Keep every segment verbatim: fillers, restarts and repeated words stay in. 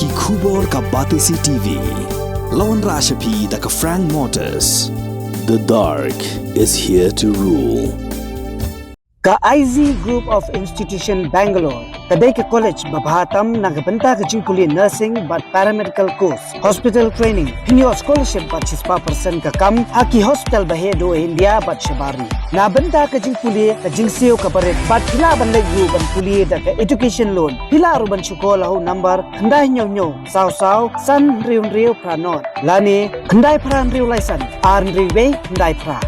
Ki khubor ka Batesi T V. La wanrah sha phi da ka Frank Motors. The dark is here to rule. Ka I Z Group of Institution Bangalore ka dei ka college ba bha tam na ka bynta ka jingpule nursing bad paramedical course, hospital training, pynïoh scholarship bad shispah percent ka kam ha ki hospital ba heh duh India bad shabar ri. Na bynta ka jingpule ka jingsiew ka barit bad phi lah ban leit ruh ban pule da ka education loan. Phi lah ruh ban shu call ha u number khyndai hynñiew hynñiew saw saw san hynriew hynriew phra nod lane khyndai phra hynriew lai san ar hynriew wei khyndai phra.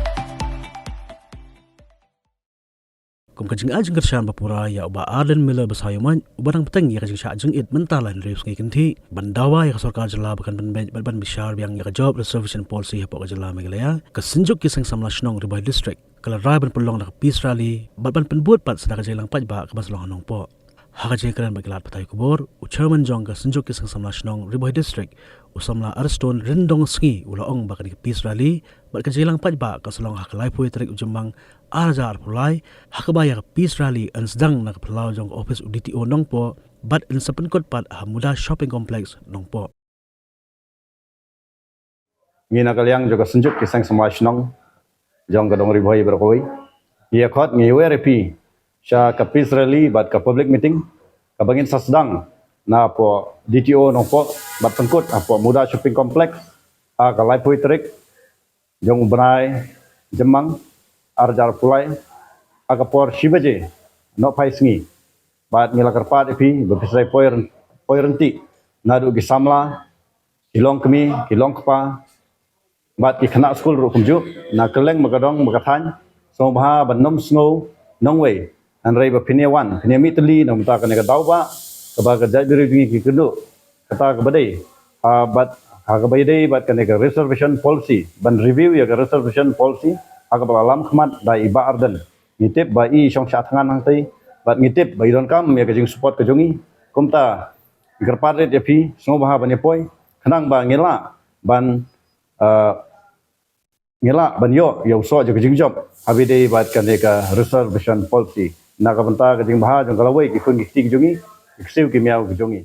Kum ka jingai jingkyrshan ba pura ïa u Bah Ardent Miller Basaiawmoit, uba dang bteng ïa ka jingshah jingit mynta lai hynriew sngi kynthih ban dawa ïa ka sorkar jylla ba kan pynbeit bad ban bishar biang ïa ka job reservation policy hapoh ka jylla Meghalaya, ka Synjuk ki Seng Samla Shnong Ri Bhoi District ka la rai ban pynlong da ka peace rally bad ban pynbud pat sa da ka jingïalang paidbah kaba sa long ha Nongpoh. Ha ka jingkren bad ki lad pathai khubor, u chairman jong ka Synjuk ki Seng Samla Shnong Ri Bhoi District, u Samla Ariston Ryndongsngi, u la ong ba kane ka peace rally bad ka jingïalang paidbah ka sa long ha ka laiphew tarik u Jymmang ar hajar arphew lai, ha kaba ïa ka peace rally yn sdang na ka phyllaw jong ka ophis u D T O Nongpoh bad yn sa pynkut pat ha Muda Shopping Complex, Nongpoh. Ngi na ka liang jong ka Synjuk ki Seng Samla Shnong jong ka Dong Ri Bhoi baroh kawei, ngi ïa khot, ngi wer ïa phi sha ka peace rally bad ka public meeting kaba ngin sa sdang na hapoh D T O Nongpoh bad pynkut hapoh Muda Shopping Complex ha ka laiphew tarik jong u bnai Jymmang ar hajar arphew lai, ha ka por shi baje nohphai sngi. Bad ngi la kyrpad ïa phi ba phi sa poi ryn-, poi ryntih naduh ki samla, ki longkmie, ki longkpa bad ki khynnah skul ruh kumjuh, na kylleng ba ka dong ba ka thaiñ. Sngewbha ban nym sngew nongwei, hynrei ba phin ïa wan, phin ïa mih tylli na ka bynta kane ka daw ba kaba ka jaitbynriew jong ngi ki kynduh. Kata kaba dei, ah, bad ha kaba ïadei bad kane ka reservation policy, ban review ïa ka reservation policy ha kaba la lam khmat da i Bah Ardent. Ngi tip ba i shong shah thngan hangtei bad ngi tip ba i donkam ïa ka jingsupport ka jong ngi. Kumta ngi kyrpad rit ïa phi, sngewbha ban ïa poi khnang ba ngin lah ban, ah, ngin lah ban ïoh ïa u soh jong ka jingjop ha kaba ïadei bad kane ka reservation policy. Na ka bynta ka jingbha jong ka lawei ki khun ki kti ki jong ngi, ki ksiew ki miaw ki jong ngi.